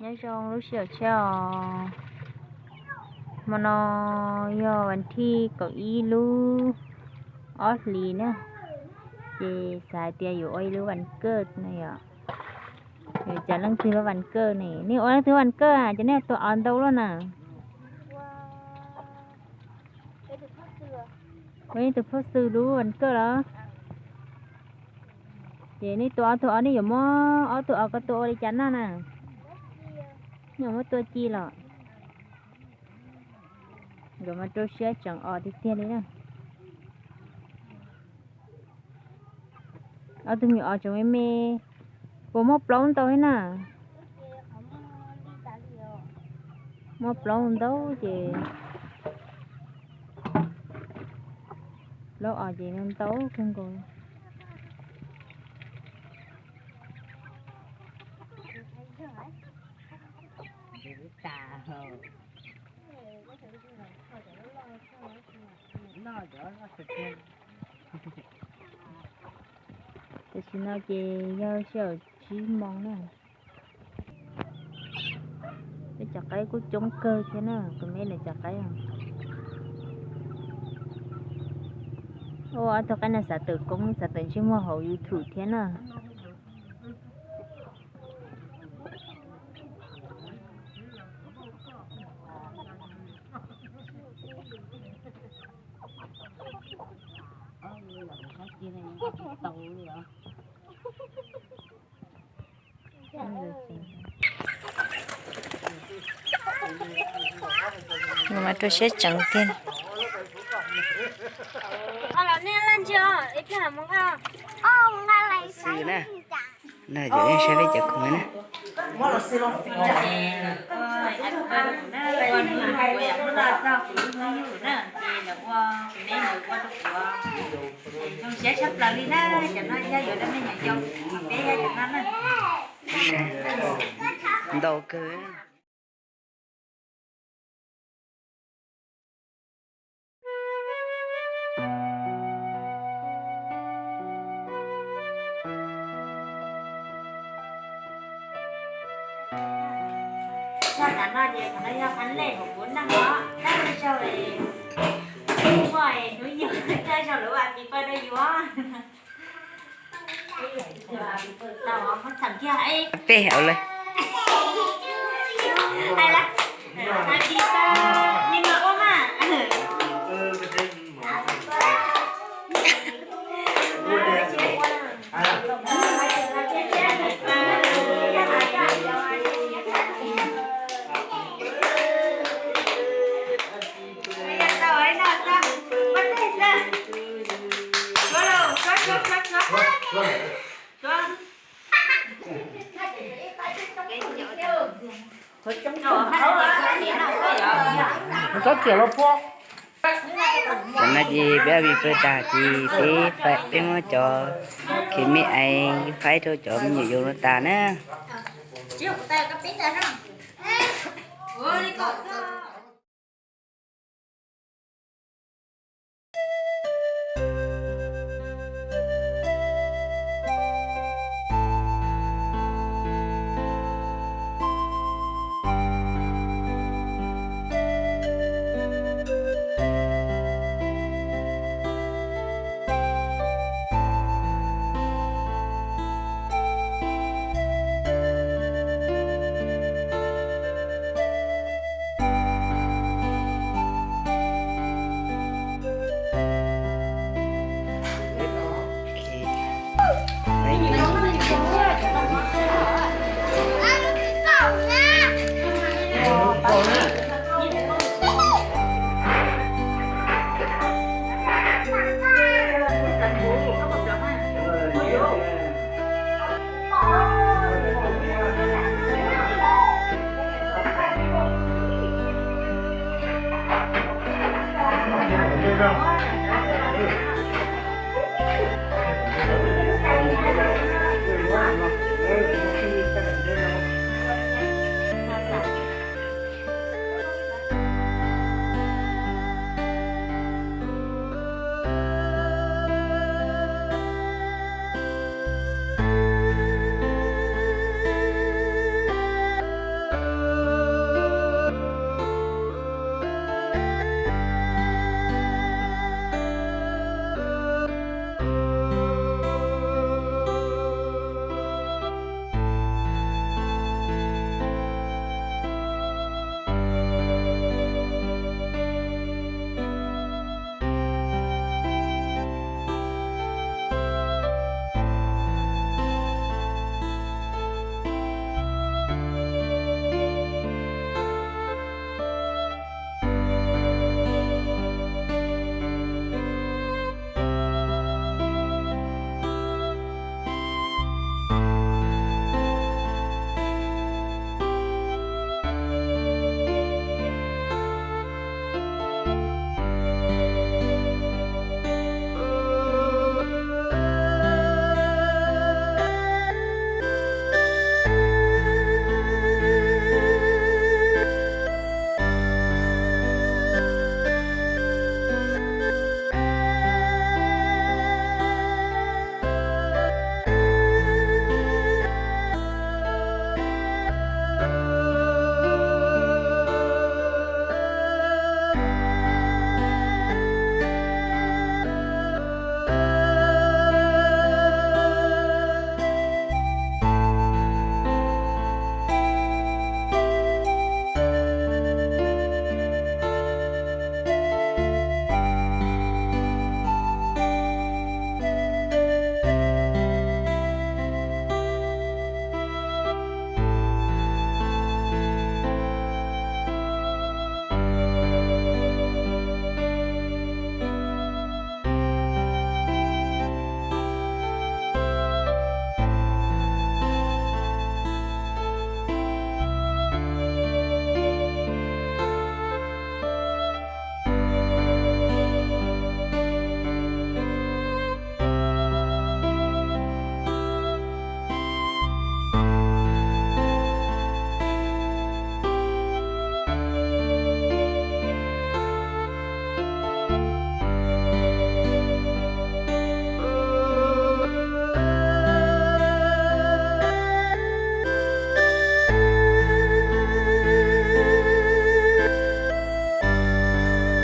Nyob zoo lub sij hawm tshiab os. Hmo no yog vas thib kaum ib lub ob hlis na, ces xav hais tias yuav ua ib lub vas kawj no yom. Yog cov leej twg lub vas kawj ne, nej ua leej twg vas kawj a, cov nej tua os ntau lub na? Ua nej tus phooj ywg lub vas kawj los? Ces nej tua ob tug os, nej yuav muab ob tug os ko tua ua li cas noj na? Nej yuav muab tua ci los? Nkawd mas rau siab tseem os tiag tiag li na. Ob tug me os tseem me me, puas muaj plaub ntau li na? Muaj plaub ntau ces plaub os ces ntau kawg nkaus. Tam sim no ces yog sij hawm tsib moos na. Peb cov qaib kuj coob kawg thiab na, tus me lawv cov qaib. Ua ob tug qaib no xav tawm koob xav tawm ntsej muag hauv YouTube thiab na. Nws mas rau siab tseev tiag. Xwb na, no ces yeej saib peb cov khoom na. Zoo siab tshaj plaws li na, cov no yog yuav rau me nyuam yaus, peb yog cov no na. Ntau kawg. Txog tav no ces qhov no yog qhov lej hauv kuv neej os, neej zog es muaj hnub yug txog zog lawv ua tis pawg rau yus. Peb hauv lawm. Hais lawm, hais tis pawg li mas ua mas. Txhob ciam los puab. Tam no ces peb ua tis pawg tag ces peb, peb muab cov khev me ais faib rau cov me nyuam yaus no tas na.